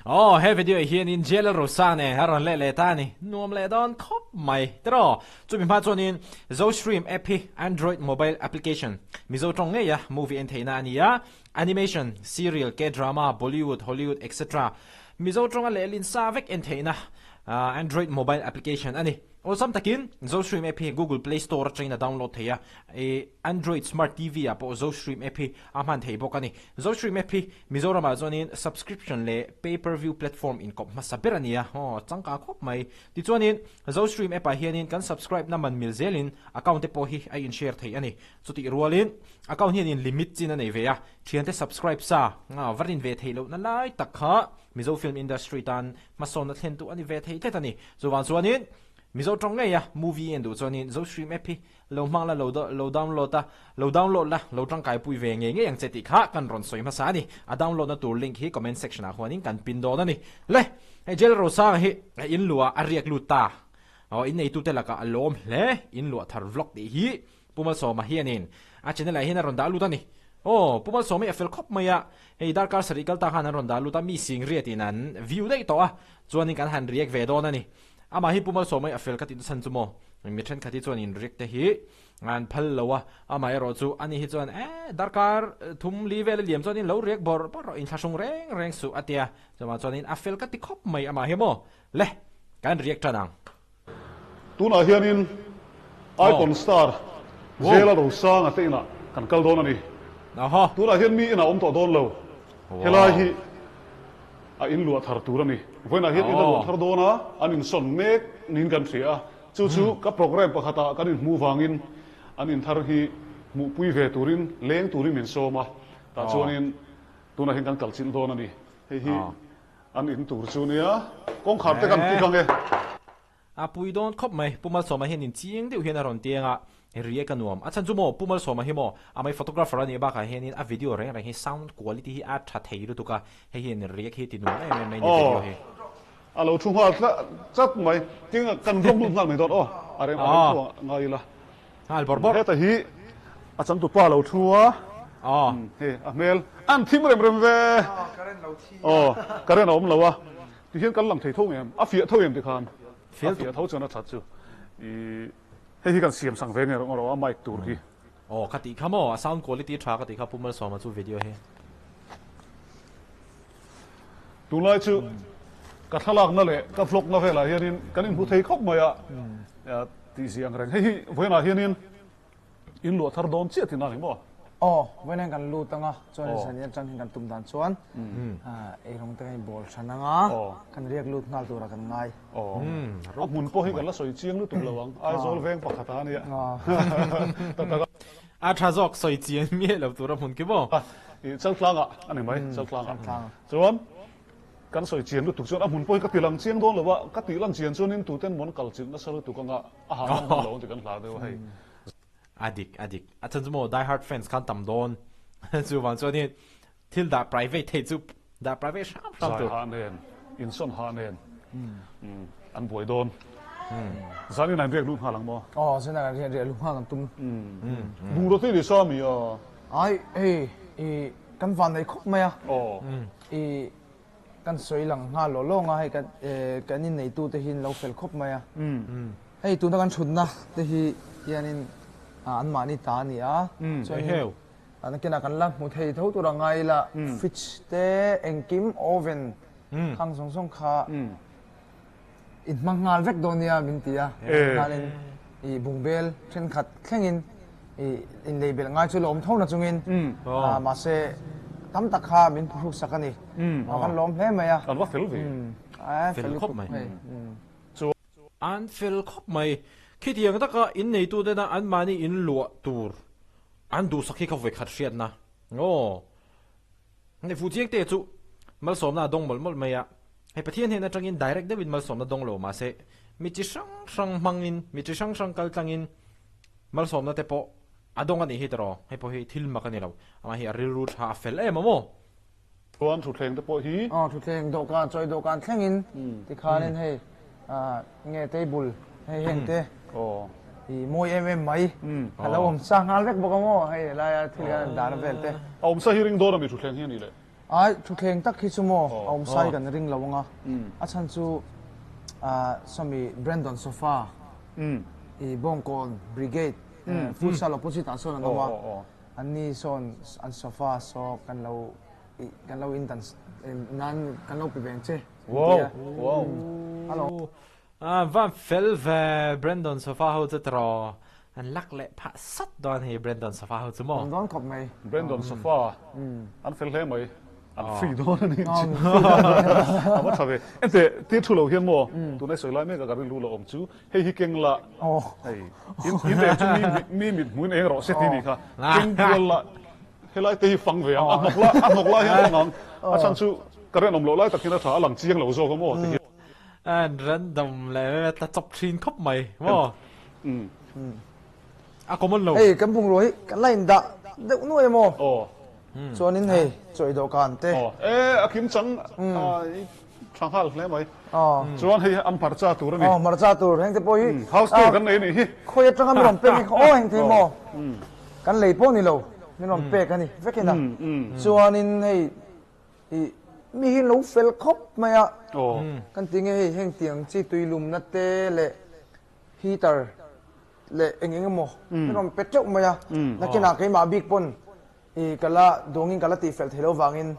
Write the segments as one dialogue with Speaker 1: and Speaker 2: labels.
Speaker 1: Aw he video ah hianin JL Rosa nen a rawn leh leh ta a ni. Nuam leh dawn khawp mai tiraw. Chumi hma chuanin Zostream app hi Android mobile application Mizo tawng ngeia movie en theihna a ni a, animation, serial, K-drama, Bollywood, Hollywood etc. Mizo tawnga lehlin sa vek en theihna Android mobile application a ni. Awlsam takin Zostream app hi Google Play Store atangin a download thei a, Android Smart TV ah pawh Zostream app hi a hman thei bawk a ni. Zostream app hi Mizoramah chuanin subscription leh pay per view platform inkawp hmasa ber a ni a, aw changkang khawp mai. Tichuanin Zostream app ah hianin kan subscribe na man mil zelin account te pawh hi a in share thei a ni. Chutih rualin account hianin limit chin a nei ve a, thiante subscribe sa va rin ve theih lohna lai tak kha Mizo film industry tan hmasawnna thlentu a ni ve thei tlat a ni. Chuvang chuanin Mizo tawng ngeia movie en duh chuanin Zostream app hi lo hmang la, lo download a, lo download la, lo tangkai pui ve ngei ngei ang che tih kha kan rawn sawi hmasa a ni. A download na tur link hi comment section ah huanin kan pin dawn a ni. Le, hei Jail Rosanga hi a in luah a riak lut ta. Aw, in neitute lakah a lawm hle, in luah thar vlog tih hi Pu Malsawma hianin a channel ah hian a rawn dah lut a ni. Aw, Pu Malsawma hi a fel khawp mai a, hei darkar sarih kal ta khan an rawn dah lut a, mi sing riat in an view daih tawh a, chuanin kan han react ve dawn a ni. Amah hi Pu Malsawma hi a fel ka tih nachhan chu maw, mi thenkhat hi chuan in react te hi an phal lo a, amah erawh chu ani hi chuan eh darkar thum li vel a liam chuanin lo react bawrh bawrh rawh, inthlahrung reng reng suh a tia, chuvang chuanin a fel ka ti khawp mai amah hi maw, le kan react tan ang.
Speaker 2: Tunah hianin Icon Star Zela Rosanga te inah kan kal dawn a ni. Tunah hian mi inah awm tawh dawn lo. Helai hi a in luah thar tur a ni. Vawiinah hian in a luah thar dawn a, an insawn mek niin kan hria a. Chu chu ka programme pakhatah kan inhmuh vangin an in thar hi hmuhpui ve turin, leng turin min sawm a. Tah chuanin tunah hian kan kal chilh dawn a ni. Hei hi An in tur chu nia, kawngkhar te kan kik ang e.
Speaker 1: A pui dawn khawp mai, Pu Malsawma hian in chiang deuh hian a rawn tiang a, ri ka nuam. A chhan chu maw, Pu Malsawma hi maw, a mai photographer a nih bakah hianin a video reng reng hi sound quality hi a tha thei lutuk a, hei hian riak hi ti nuam em em mai ni video hi.
Speaker 2: Aw, a lo thu nghal chat mai, tin kan vlog lut nghal mai dawn aw, a rem a rem thu ngai ila.
Speaker 1: Nghal bawrh bawrh.
Speaker 2: Heta hi a changtupa lo thu a.
Speaker 1: Aw.
Speaker 2: Hei a hmel an thim rem rem ve.
Speaker 3: Aw current lo thi a.
Speaker 2: Aw current a awm lo a. Ti hian kan lang thei tho ngem? A fiah tho em ti khan? A fiah tho chuan a that chu. I hei hi kan siam sak ve nge rawh rawh a mic tur hi.
Speaker 1: Aw ka tih kha maw a sound quality tha ka tih kha Pu Malsawma chu video hi.
Speaker 2: Tunlai chu ka thlalakna leh ka vlog na velah hianin kan inhmu thei khawp mai a. Tih zia ang reng. Hei hi vawiinah hianin in luah thar dawn chiah tihna a ni maw?
Speaker 3: Aw, vawiinah hian kan lut ang a, chuanin zan in atang hian kan tum dan chuan eirawng te kan inbawl hran ang a, kan riak lut nghal turah kan ngai.
Speaker 2: Aw, a hmun pawh hi kan la sawi chiang lutuk lo ang, Aizawl veng pakhat a nia. Tak tak a.
Speaker 1: A tha zawk sawi chiang miah lo tur a hmun khi maw?
Speaker 2: Chaltlangah a ni mai, Chaltlangah. Chuan. Kan sawi chian lutuk chuan a hmun pawh hi ka ti lang chiang dawn lo a, ka tih lang chian chuanin tuten mawn kal chilh nasa lutuk anga a hah lang hmun lo ang tih kan hlau deuh a hei.
Speaker 1: A dik, a dik. A chhan chu maw die hard fans khan tam dawn. Chuvang chuanin thil dah private thei chu dah private hram hram tur.
Speaker 2: Zai hah nen, insawn hah nen an buai dawn. Zanin an riak lut nghal ang maw?
Speaker 3: Aw, zanin an riak lut nghal ang tum.
Speaker 2: Bungraw te i ni sa mi a?
Speaker 3: Ai, hei, i kan van nei khawp mai a.
Speaker 2: Aw.
Speaker 3: I kan sawi lang nghal lawh lawng a, hei kan kan inneitu te hi an lo fel khawp mai a. Hei tuna kan thutna te hi hianin anmahni ta a ni a, chuanin nakinah kan la hmu thei tho tur a ngai ila, fridge te engkim oven khang zawng zawng kha In hmang nghal vek dawn nia min ti a, khanin i bungbel thenkhat thlengin i inlei belh ngai chu la awm tho na chungin mahse tam tak kha min phuhruk sak a ni. Kan lawm hle mai a.
Speaker 2: An va fel ve.
Speaker 1: Fel khawp mai. An fel khawp mai. Khitiang taka inneitu tena anmahni inluah tur an duhsak hi ka vawikhat hriatna. Aw. Hei fu chiang te chu malsawmna a dawng mawlh mawlh mai a, hei Pathian hnen atangin direct deuhin malsawmna dawng lo mahse mi chi hrang hrang hmangin, mi chi hrang hrang kal tlangin malsawmna te pawh a dawng a nih hi tiraw, hei pawh hi thil mak a ni lo, amah hi a rilru tha a fel em a maw?
Speaker 2: Chuan thutthleng te pawh hi.
Speaker 3: Aw thutthleng dawhkan, chawi dawhkan thlengin tikhanin hei nge table hei heng te i mawi em em mai a lo awm sa nghal vek bawk a maw hei helaia thil kan han dahna vel te.
Speaker 2: A awm sa hi ring dawn a mi thutthleng hi a nih le?
Speaker 3: Ai, thutthleng tak hi chu maw a awm sai kan ring lo ang a, a chhan chu sawmi Brandon Sofa i Bawngkawn Brigade futsal opposite ah sawn an awm a, anni sawn an sofa saw kan lo kan lo in dan nan kan lo pe ve ang che an ti a. Hello.
Speaker 1: Van fel ve Brandon sofa ho chu tiraw an lak leh phah sat dawn hei Brandon sofa ho chu maw.
Speaker 3: An dawn khawp mai.
Speaker 2: Brandon sofa an fel hle mai an free dawn a nih chu a va tha ve. Enteh tir thu lo hian maw tuna i sawi lai mek a ka rilru lo awm chu hei hi keng la hei in in chu mi mit hmuin eng rawh se tih nih kha keng kual la helai te hi fang ve ang a hnawk lai a hnawk lai hian fang ang a chhan chu current awm loh lai tak hian a tha a lang chiang lo zawk a maw ti hian.
Speaker 1: An random leh ta chawp thin khawp mai maw? A common lo.
Speaker 3: Hei kan bungrua hi kan la in dah deuh nuai emaw? Aw. Chuanin hei chawi dawhkan te.
Speaker 2: Aw. E a kim chang i tha nghal hle mai. Aw. Chuan hei an hmarcha tur a ni.
Speaker 3: Aw hmarcha tur heng te pawh hi.
Speaker 2: House tour kan nei a nih hi.
Speaker 3: Khawi atanga min rawn pek hi aw heng thei maw? Kan lei pawh ni lo min rawn pek a ni vekin a. Chuanin hei I mi hi lo fel khawp mai a, kan ti nge hei heng tiang chi tui lumna te leh heater leh eng eng emaw min rawn pe teuh mai a, nakinah keimah bik pawn i ka la dawngin ka la tih fel theih loh vangin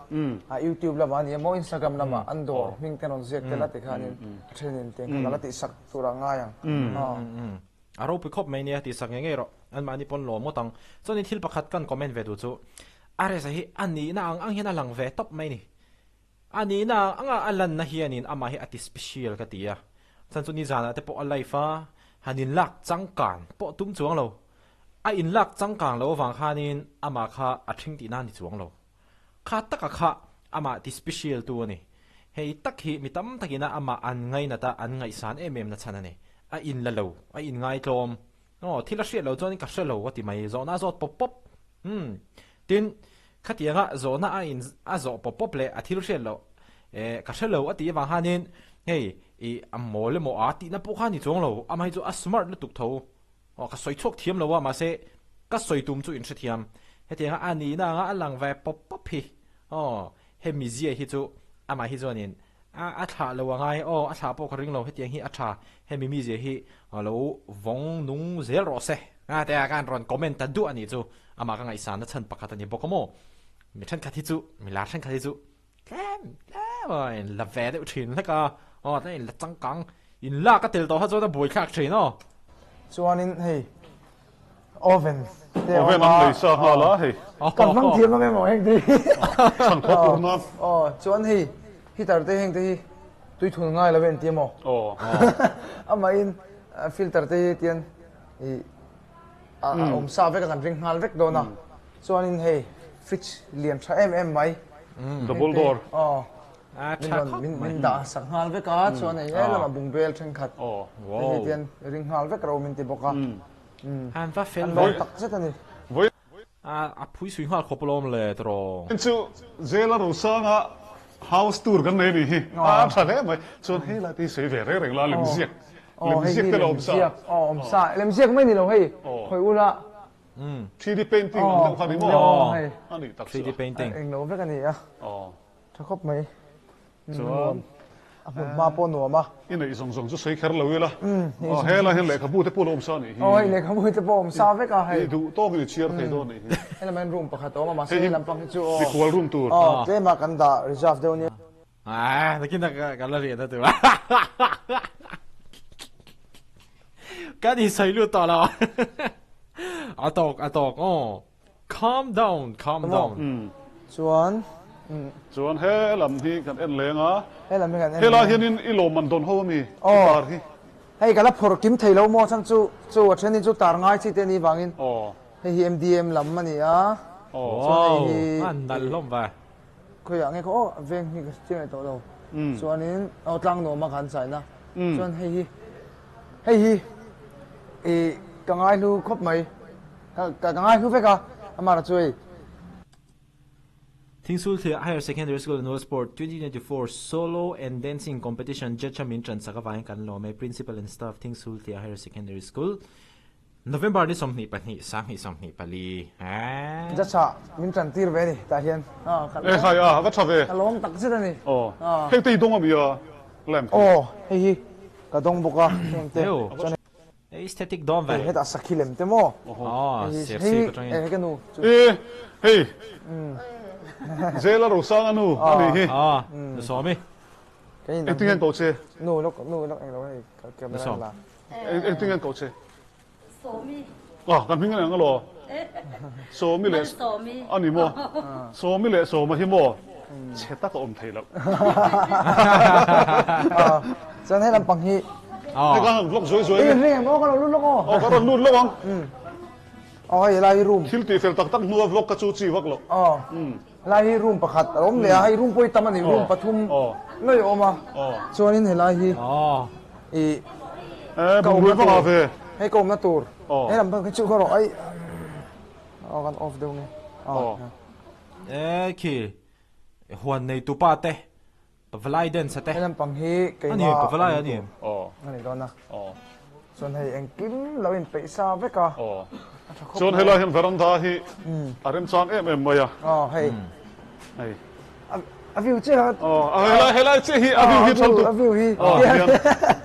Speaker 3: a youtube lamah a ni emaw instagram lamah an dawr hming te rawn ziak tel a tikhanin a thenin tiang kha ka la tihsak tur a ngai ang.
Speaker 1: A ropui khawp mai nia tihsak ngei ngei rawh. Anmahni pawn lawm ngawt ang. Chuanin thil pakhat kan comment ve duh chu Areza hi a nihna ang ang hian a lang ve tawp mai ni. A nihna ang anga a lanna hianin amah hi a ti special ka ti a. Chuan chu nizanah te pawh a live a, han inlak changkan pawh tum chuang lo. A inlak changkang lo avang khanin amah kha a ṭhing tihna a ni chuang lo. Kha taka kha amah ti special tu a ni. Hei tak hi mi tam takina amah an ngainat a, an ngaihsan em em na chhan a ni. A in la lo, a in ngaitlawm. Aw, thil a hriat lo chuanin ka hre lo a ti mai, zawhna a zawt pawp pawp. Umm. Tin, khatianga zawhna a in a zawh pawp pawp leh a thil hriat loh, eh, ka hre lo a tih avang khanin hei i a mawl emaw a tihna pawh kha a ni chuang lo, amah hi chu a smart lutuk tho. Aw, ka sawi chhuak thiam lo a, mahse, ka sawi tum chu in hrethiam. Hetianga a nihna anga a lang ve pawp pawp hi. Aw, hemi zia hi chu amah hi chuanin a a thlah lo a ngai. Aw, a thlah pawh ka ring lo, hetiang hi a tha. Hemi mizia hi lo vawng nung zel rawh se. A tia khan rawn comment ta duah a nih chu. Amah ka ngaihsan na chhan pakhat a ni bawk a maw. Mi thenkhat hi chu, mi lar thenkhat hi chu Tlem tlem a in la ve deuh thin hlek a, aw tlem in la changkang in lak a tel tawh kha chuan a buaithlak thin aw.
Speaker 3: Chuanin hei oven
Speaker 2: te a awm a. Oven an lei sa nghal a hei.
Speaker 3: Kan hmang thiam ang emaw heng te hi.
Speaker 2: Chhan khawp tur nan.
Speaker 3: Aw chuan hei heater te heng te hi tui thun ngai lo en ti emaw.
Speaker 2: Aw.
Speaker 3: Amahin filter te hi tian i a awm sa vek a kan ring nghal vek dawn a. Chuanin hei fridge lian tha em em mai.
Speaker 2: Double door.
Speaker 3: Aw. Min rawn min min dah sak nghal vek a chuan hei he lamah bungbel thenkhat.
Speaker 2: Aw.
Speaker 3: Hei hi tian ring nghal vek ro min ti bawk a.
Speaker 1: An va fel
Speaker 3: ve. An lawm tak zet a ni.
Speaker 2: Vawi.
Speaker 1: A phui sui nghal khawp alawm le tiraw.
Speaker 2: Chu Zela Rosanga house tour kan nei ni hi. A tha hle mai. Chuan hei lai te hi sawi ve reng reng la lemziak. Lemziak te la awm sa.
Speaker 3: Aw awm sa. Lemziak mai ni lo hei. Khawi ula.
Speaker 2: 3D painting ang deuh kha ni maw? A nih tak chu.
Speaker 1: 3D painting.
Speaker 3: Eng lo vek a ni a. Tha khawp mai. Chuan a hmun hma pawh nuam a.
Speaker 2: I neih zawng zawng chu sawi kher lo ila. He lai hian lehkhabu te pawh lo awm sa a nih hi.
Speaker 3: Aw hei lehkhabu te pawh awm sa vek a hei.
Speaker 2: I duh tawkin i chhiar thei dawn a nih hi.
Speaker 3: He lamah hian room pakhat a awm a mahse he lampang hi chu aw.
Speaker 2: Mikhual room tur.
Speaker 3: Aw tlema kan dah reserve deuh nia.
Speaker 1: Ah, nakin a ka la riah na tur. Kan in sawi lut tawh lo. A tawk, a tawk aw. Calm down, calm down.
Speaker 3: Chuan.
Speaker 2: Chuan he lam hi kan en leng a.
Speaker 3: He lam hi kan en leng.
Speaker 2: Helai hianin i lawmman dawn ho ami? I tar hi.
Speaker 3: Hei ka la phawrh kim thei lo maw chhan chu chu a thenin chu tar ngai chi te a nih vangin. Hei hi MDM lam a ni a.
Speaker 1: Chuan hei hi. A nalh hlawm va.
Speaker 3: Khawiah nge khaw aw veng hi ka chiang leh tawh lo. Chuanin aw tlang nuam a khan chaina. Chuan hei hi hei hi i ka ngai hlu khawp mai. Ka ka ngai hlu vek a amah chu hei.
Speaker 1: Thingsulthliah Higher Secondary School Annual Sport 2024 Solo and Dancing Competition Judge a min ṭan sak avangin kan lawm e Principal and Staff Thingsulthliah Higher Secondary School. November ni 22 2024 eh.
Speaker 3: Judge-ah min tan tir ve a ni tah hian.
Speaker 2: E khai a, va tha ve.
Speaker 3: Ka lawm tak zet a ni.
Speaker 2: Aw, hei te i dawng a mi a, lamp hi.
Speaker 3: Aw, hei hi ka dawng bawk a, heng te. Chuan
Speaker 1: Aesthetic dawn ve.
Speaker 3: Hei hetah sakhi lem te maw.
Speaker 1: Aw, ser si ka tangin.
Speaker 3: Hei ka nu
Speaker 2: chu. E, hei. Zela Rosanga nu a nih hi.
Speaker 1: Aw, nu Sawmi.
Speaker 2: Engtin nge an koh che?
Speaker 3: Nu lawk, nu lawk englo hei camera la.
Speaker 2: Engtin nge an koh che? Sawmi. Ah, kan hming a ni ang alaw? Sawmi leh a ni maw? Sawmi leh Sawma hi maw? Chhe tak a awm thei loh.
Speaker 3: Chuan he lampang hi.
Speaker 2: Hei ka han vlog zuai zuai nge.
Speaker 3: Ring em aw ka lo lut lawk aw.
Speaker 2: Aw ka rawn lut lawk ang.
Speaker 3: Aw hei lai hi room.
Speaker 2: Thil tih fel tak tak hnua vlog ka chu chi vak loh.
Speaker 3: Aw. Lai hi room pakhat a awm leh a, hei room pawh hi tam a ni, room pathum lawi a awm a, chuanin helai hi ih ka awmna tur, hei ka awmna tur, he lam pang khi chu ka rawh ai aw kan off deuh nge aw.
Speaker 1: E khi huan nei tu pa te Pavalai dance a te.
Speaker 3: He lam pang hi keimah
Speaker 1: Pavalai a ni
Speaker 3: a ni dawn a, chuan hei engkim lo in peih sa vek a,
Speaker 2: a tha khawp mai. Chuan helai hian veranda hi a remchang em em mai a.
Speaker 3: Aw hei.
Speaker 2: Hei.
Speaker 3: A view chiah a.
Speaker 2: Aw helai helai chiah hi a view hi than
Speaker 3: tu. A view hi. Aw
Speaker 2: hian.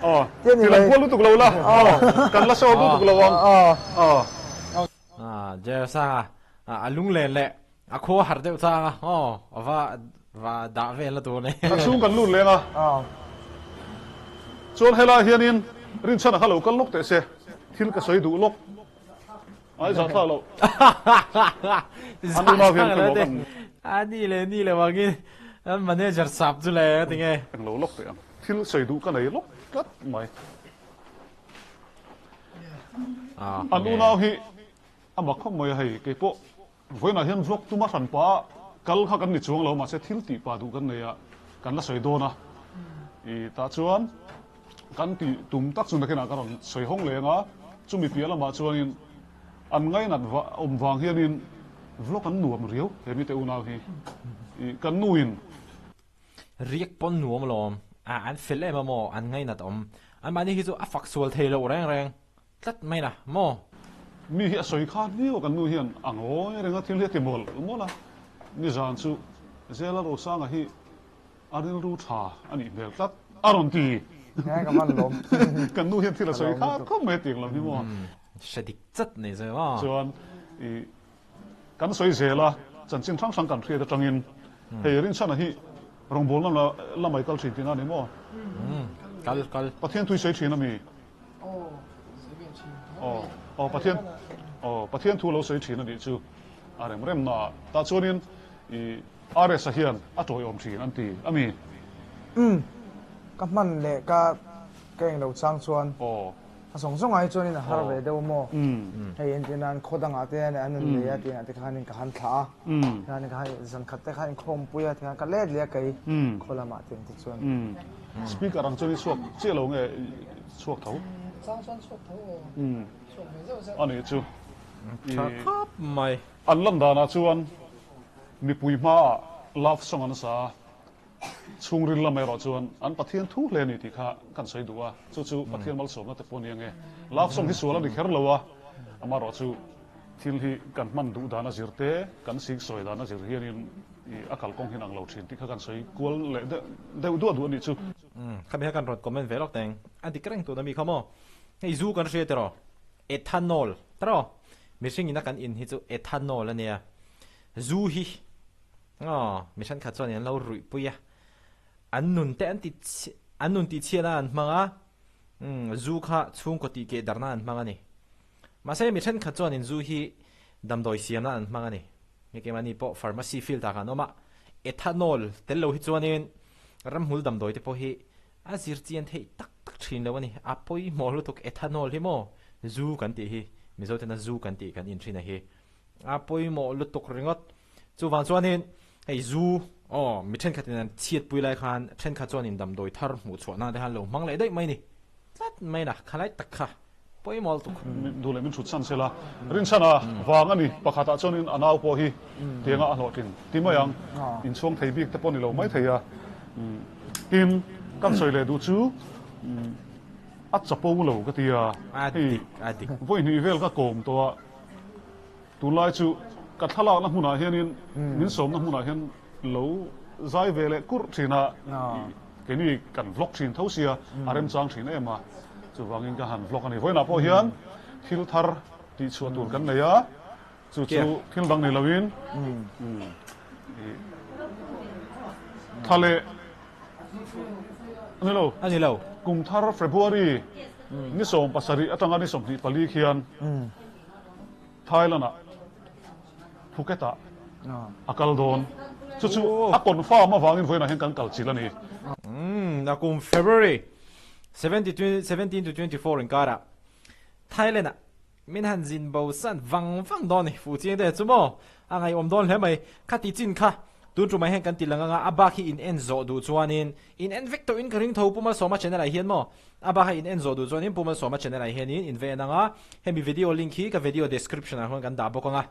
Speaker 2: Aw. Ti lang kual lutuk lo la. Aw. Kan la show lutuk lo ang.
Speaker 3: Aw.
Speaker 2: Aw.
Speaker 1: Ah Jersanga a lunglen leh A khua har deuh chang a, aw, a va va dah vel na tur ni.
Speaker 2: A chhung kan lut leng a. Chuan helai hianin Rinchhana kha lo kal lawk teh se, thil ka sawi duh lawk. Ai zah thlak loh. An unau hian ka lawm an.
Speaker 1: A ni leh ni lo angin an manager sap chu le a ti nge.
Speaker 2: Englo lawk teh ang. Thil sawi duh ka nei lawk tlat mai. An unau hi a mak khawp mai a hei keipawh. Vawiinah hian vlog tuma hran pah kal kha kan ni chuang lo, mahse thil tih pah duh kan nei a, kan la sawi dawn a. I tah chuan kan tih tum tak chu nakinah ka rawn sawi hawng leng a, chumi piah lamah chuanin an ngainat awm vang hianin vlog an nuam riau he mite unau hi. I kan nuin.
Speaker 1: Riak pawn nuam alawm, a an fel em a maw, an ngainat awm. Anmahni hi chu a fak sual thei loh reng reng. Tlat mai la maw?
Speaker 2: Mi hi a sawi kha hliau a kan nu hian a ngawi reng a, thil hi a ti mawlh mawlh a. Nizan chu Zela Rosanga hi a rilru tha a nih hmel tlat a rawn ti.
Speaker 3: Ngai ka van lawm.
Speaker 2: Kan nu hian thil a sawi kha khawp mai a tih ang lam hi maw?
Speaker 1: Hre dik chat nei zai maw?
Speaker 2: Chuan i kan sawi zel a, chanchin hrang hrang kan hriat atangin hei Rinchhana hi rawngbawlna lamah i kal thin tihna a ni maw?
Speaker 1: Kal kal.
Speaker 2: Pathian thu i sawi thin a mi? Aw aw Pathian aw Pathian thu lo sawi thin a nih chu a rem rem na ah tah chuanin i RS-a hian a tawiawm thin an ti a mi?
Speaker 3: Umm ka hman leh ka ka englo chang chuan
Speaker 2: aw
Speaker 3: a zawng zawng ah hi chuanin a har ve deuh maw hei entir nan khaw dangah te hian an rawn nei a tih ah te khanin ka han thlah a tikhanin ka han zan khat te khan inkhawmpui a tikhan ka let leh a kei khaw lamah te engti chuan.
Speaker 2: Speaker ang chuan i chhuak chiah lo nge chhuak tho?
Speaker 3: Chang chuan chhuak tho aw. Chhuak ve zeuh zeuh.
Speaker 2: A nih chu.
Speaker 1: Tha khawp mai.
Speaker 2: An lan danah chuan mipui hmaah love song an sa a, chhungril lam erawh chuan an Pathian thu hle a ni tih kha kan sawi duh a, chu chu Pathian malsawmna te pawh a ni ange. Love song hi sual a ni kher lo a, amaherawh chu thil hi kan hman duh dan a zir te, kan siksawi dan a zir hianin I a kalkawng hian ang lo thin tih kha kan sawi kual leh deuh duah duh a nih chu.
Speaker 1: Umm khami kha kan rawn comment ve lawk teng. A dik reng tun ami kha maw? Hei zu kan hria tiraw? Ethanol tiraw? Mihring ina kan in hi chu ethanol a nia. Zu hi aw mi thenkhat chuan an lo ruih pui a. An nun te an ti an nun tihchhiatna an hmang a. Umm zu kha chhungkaw tih keh darhna an hmang a ni. Mahse mi thenkhat chuan in zu hi damdawi siamna an hmang a ni. Nge keimahni pawh pharmacy field ah kan awm a, ethanol tel lo hi chuanin ramhmul damdawi te pawh hi a zir chian theih tak tak thin lo a ni. A pawimawh lutuk ethanol hi maw zu kan tih hi Mizo tena zu kan tih kan in thin a hi a pawimawh lutuk ringawt. Chuvang chuanin hei zu aw mi thenkhatin an chhiatpui lai khan thenkhat chuanin damdawi thar hmuh chhuah nan te khan lo hmang leh daih mai a ni. Tlat mai na khalai tak kha pawimawh lutuk.
Speaker 2: Duh leh min thut san sela Rinchhana vang a ni. Pakhatah chuanin a nau pawh hi tianga a hlawhtlin ti mai ang. Inchhuang thei bik te pawh ni lo mai thei a. Tin, kan sawi leh duh chu. A chapo lo ka ti a, hei vawi hnih vel ka kawm tawh a, tunlai chu ka thlalakna hmunah hianin min sawmna hmunah hian lo zai ve leh kurh thin a, keini kan vlog thin tho sia, a remchang thin em a, chuvangin ka han vlog a ni. Vawiinah pawh hian thil thar tihchhuah tur kan nei a, chu chu thil dang ni loin thla leh A ni lo.
Speaker 1: A ni lo.
Speaker 2: Kum thar February ni 17 atanga ni 24 khian Thailand ah Phuket ah a kal dawn. Chu chu a confirm avangin vawiinah hian kan kal chilh a ni.
Speaker 1: Umm a kum February 17 to 24 inkarah Thailand ah Min han zin bo san vang vang dawn ni, fuh chiang te chu maw? A ngaihawm dawn hle mai. Kha ti chin kha, tun tumah hian kan ti lang anga a bak hi in en zawh duh chuanin in en vek tawhin ka ring tho Pu Malsawma channel ah hian maw? A bak a in en zawh duh chuanin Pu Malsawma channel ah hianin in ve en anga, hemi video link hi ka video description ah huan kan dah bawk anga.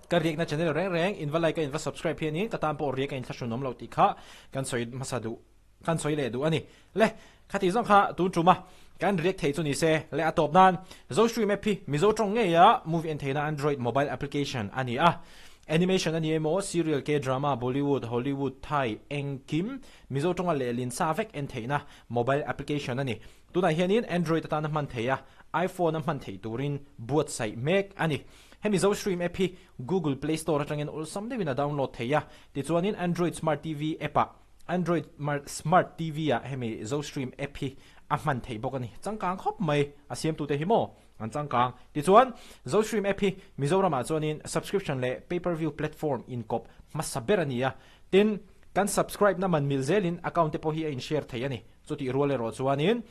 Speaker 1: Ka riakna channel reng reng in va like a in va subscribe hianin ka tan pawh riak a inthlahrun awm loh tih kha kan sawi hmasa duh. Kan sawi leh duh a ni. Le, khati zawng kha tun tum a, kan react thei chu ni se. Le, a tawp nan, Zostream app hi Mizo tawng ngeia movie en theihna Android mobile application a ni a. Animation a ni emaw, serial, K-drama, Bollywood, Hollywood, Thai, engkim Mizo tawnga lehlin sa vek en theihna mobile application a ni. Tunah hianin Android atana hman theih a, iPhone a hman theih turin buatsaih mek a ni. Hemi Zostream app hi Google Play Store atangin awlsam deuhin a download theih a, tichuanin Android Smart TV app-ah Android Smart TV ah hemi Zostream app hi a hman theih bawk a ni. Changkang khawp mai a siamtute hi maw an changkang. Tichuan, Zostream app hi Mizoramah chuanin subscription leh pay per view platform inkawp hmasa ber a ni a. Tin, kan subscribe na man mil zelin account te pawh hi a in share thei a ni. Chutih rual erawh chuanin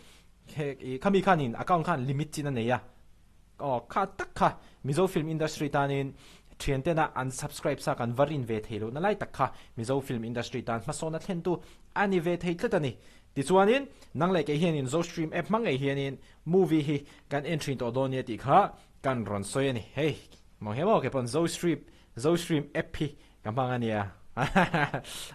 Speaker 1: khami khanin account khan limit chin a nei a. Aw kha tak kha Mizo film industry tanin thian tena an subscribe sa kan va rin ve thei lohna lai tak kha Mizo film industry tan hmasawn a thlentu a ni ve thei tlat a ni. Tichuanin nang leh kei hianin Zostream app hmang ngei hianin movie hi kan en thin tawh dawn nia tih kha kan rawn sawi a ni. Hei maw he maw kei pawn Zostream Zostream app hi Ka hmang a nia.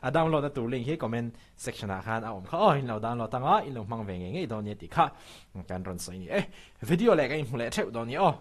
Speaker 1: A download na tur link hi comment section ah khan a awm kha aw, in lo download anga in lo hmang ve ngei ngei dawn nia tih kha kan rawn sawi ni e. Video leh ka inhmu leh theuh dawn nia aw.